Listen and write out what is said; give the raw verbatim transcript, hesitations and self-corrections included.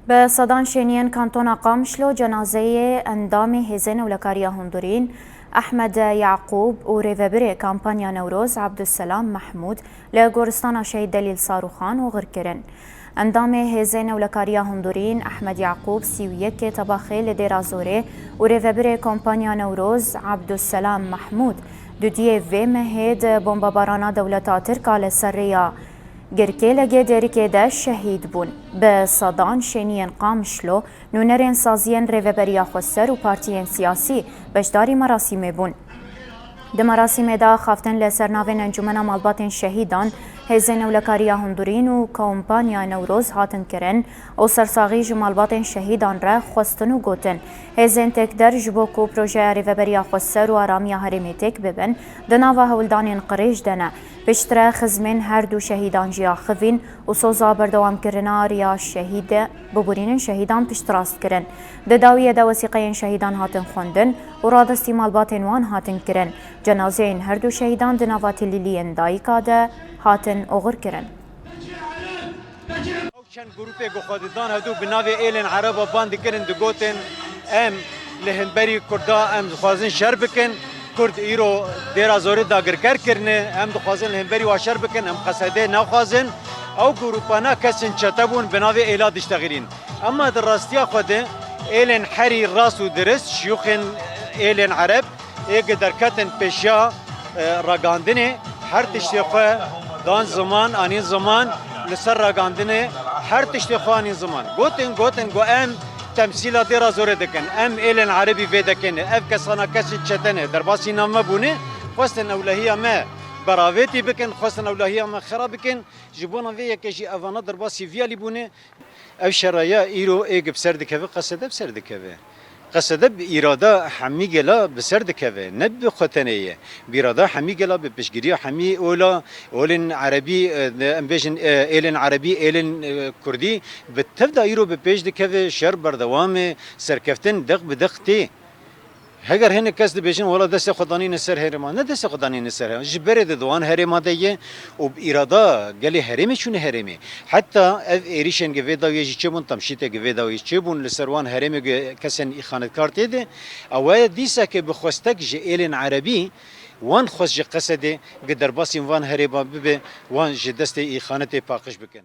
Bi sedan şêniyên kantona Qamişlo cenazeyê endamê Hêzên Ewlekariya Hundurîn Ehmed Yaqûb û rêvebirê kampanya Newroz Abdusselam Mehmûd li goristana Şehîd Delîl Sarûxan oxir kirin. Endamê Hêzên Ewlekariya Hundurîn Ehmed Yaqûb sî û yekê Tebaxê li Dêra Zorê û rêvebirê kampanya Newroz Abdusselam Mehmûd dudiyê vê mehê di bombebarana dewleta Tirk a li ser rêya Girkê legê Dêrikê de şehîd bûn. Bi sedan şêniyên Qamişlo, nûnerên saziyên Rêveberiya Xweser û partiyên siyasî beşdarî merasîmê bûn. Di merasîmê de axaftin li ser navên Encûmena Malbatên Şehîdan, Hêzên Ewlekariya Hundurîn û Kompanya Newroz hatin kirin û sersaxî ji malbatên şehîdan re xwestin û gotin, hêzên têkder ji bo ku projeya Rêveberiya Xweser û aramiya herêmê têk bibin, di nava hewldanên qirêj de ne. Piştre xizmên her du şehîdan jî axivîn û soza berdewamkirina riya şehîde biborînin şehîdan piştrast kirin. Di dawiyê de wesîqeyên şehîdan hatin xwendin û radestî malbatên wan hatin kirin. Cenazeyên her du şehîdan di nava tilîliyên dayika de hatin oxir kirin. Ew çend grûpê ku xwe didan hevdû bi navê êlên Ereba ban dikirin, digotin, em li hemberî Kurda em dixwazin şer bikin. Kurd îro Dêra Zorê dagirker kirine, em dixwazin li hemberî wa şer bikin, em Qesedê naxwazin. Ew grûpana kesên çete bûn bi navê êla diştexilîn. Ema di rastiya xwe de êlên herî rast û dirist, şiyûxên êlên Ereb, ê ki derketin pêşiya, e, ragandinê, her tiştê xwe dan ziman, anîn ziman, li ser ragandinê, her tiştê xwe anîn ziman. Gotin, gotin, got, em temsîla Dêra Zorê dikin, em êlên Erebî vê dekêne, ev kesana kesên çete ne, derbasî nav me bûne, xwestin ewlehiya me beravêtî bikin, xwestin ewlehiya me xera bikin, ji bona vê yekê jî evana derbasî vî alî bûne. Ev şeraya îro ê gi bi ser dikeve, Qesede bi ser dikeve. Qesede bi îrada hemî gela bi ser dikeve, ne bi xwe tenê ye. Bi îrada hemî gela, bi piştgiriya hemî ola, olên erebî, e, em bêjin, e, êlên erebî, êlên, e, kurdî, bi tev de îro bi pêş dikeve, şer berdewam e, serkeftin deq bi deq tê. Heger hinek kes dibêjin, wela destê xwe danîne ser herêma. Ne destê xwe danîne ser herêma. Ji berê de di wan herêma de ye û bi îrada gelê herêmê çûne herêmê. Heta ev êrîşên gi vê dawiyê jî çêbûn, temşîtê gi vê dawiyê çêbûn li ser wan herêmê gi kesên îxanetkar tê de. Ew e dîsa ke bi xwestek ji êlên erebî wan xwest ji Qesedê gi derbasîn van herêma bibe, wan ji destê îxanetê paqij bikin.